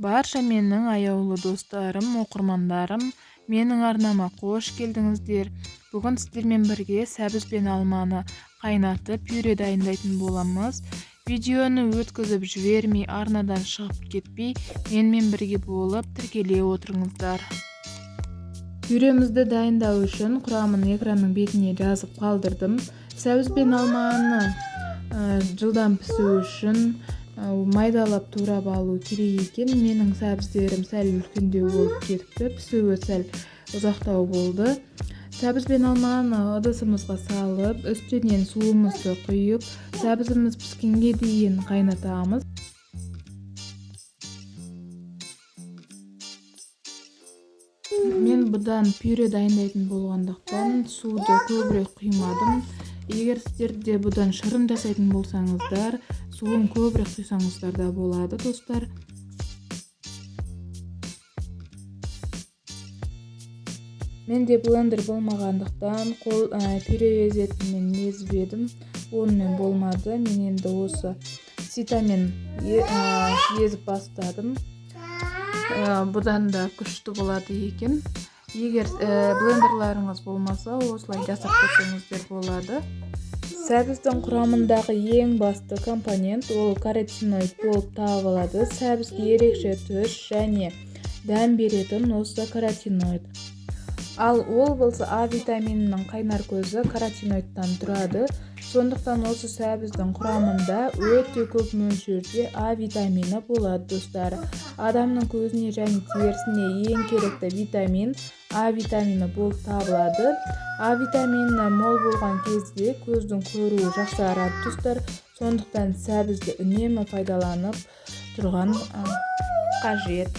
Барша менің аяулы достарым, оқырмандарым, менің арнама қош келдіңіздер. Бүгін сіздермен бірге сәбіз бен алманы қайнатып пюре дайындайтын боламыз. Видеоны өткізіп жібермей, арнадан шығып кетпей, менімен бірге болып тіркеле отырыңыздар. Пюремізді дайындау үшін құрамын экранның бетіне жазып қалдырдым. Сәбіз бен алманы жылдам пісу үшін майдалап турап алу керек екен. Менің сәбіздерім сәл үлкендеу болып кетіпті, пісуі сәл ұзақтау болды. Сәбіз бен алманы ыдысымызға салып, үстінен суымызды құйып, сәбізіміз піскенге дейін қайнатамыз. Мен бұдан пюре дайындайтын болғандықтан суды көбірек құймадым. Егер сіздер де бұдан шырын жасайтын болсаңыздар, суын көбірек құйсаңыздар да болады, достар. Менде блендер болмағандықтан қол пюре езетінмен езіп едім, онымен болмады. Мен енді осы ситамен езіп бастадым. Бұдан да күшті болады екен. Егер блендерларыңыз болмаса, осылай жасап көрсеңіздер болады. Сәбіздің құрамындағы ең басты компонент ол каротиноид болып табылады. Сәбізге ерекше түс және дәм беретін осы каротиноид. Ал ол болса А витаминінің қайнар көзі каротиноидтан тұрады. Сондықтан осы сәбіздің құрамында өте көп мөлшерде А витамині болады, достар. Адамның көзіне және терісіне ең керекті витамин А витамині болып табылады. А витамині мол болған кезде көздің көруі жақсарады, достар. Сондықтан сәбізді үнемі пайдаланып тұрған қажет.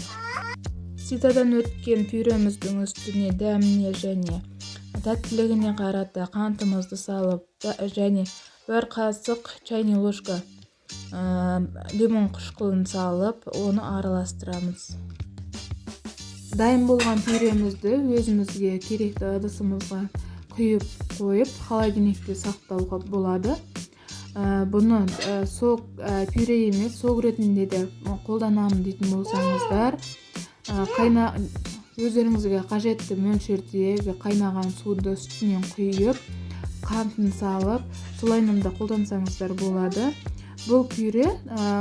Ситадан өткен пюреміздің үстіне дәміне және тәттілігіне қарата қантымызды салып және бір қасық чайный ложка лимон қышқылын салып, оны араластырамыз. Дайын болған пюремізді өзімізге керекті ыдысымызға құйып қойып, холодильникте сақтауға болады. Бұны сок, пюре емес, сок ретінде де қолданамын дейтін болсаңыздар, өздеріңізге қажетті мөлшердегі қайнаған суды үстінен құйып, қантын салып, солайынан да қолдансаңыздар болады. Бұл пюре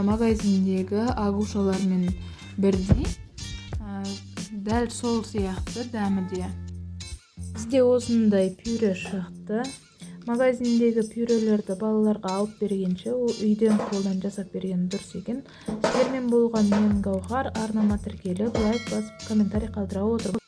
магазиндегі агушалармен бірдей, дәл сол сияқты дәмі де. Бізде осындай пюре шықты. Магазиндегі пюрелерді балаларға алып бергенше, ол үйден қолдан жасап берген дұрыс екен. Сіздермен болған мен, Гауһар. Арнама тіркеліп, лайк басып, комментарий қалдыра отырып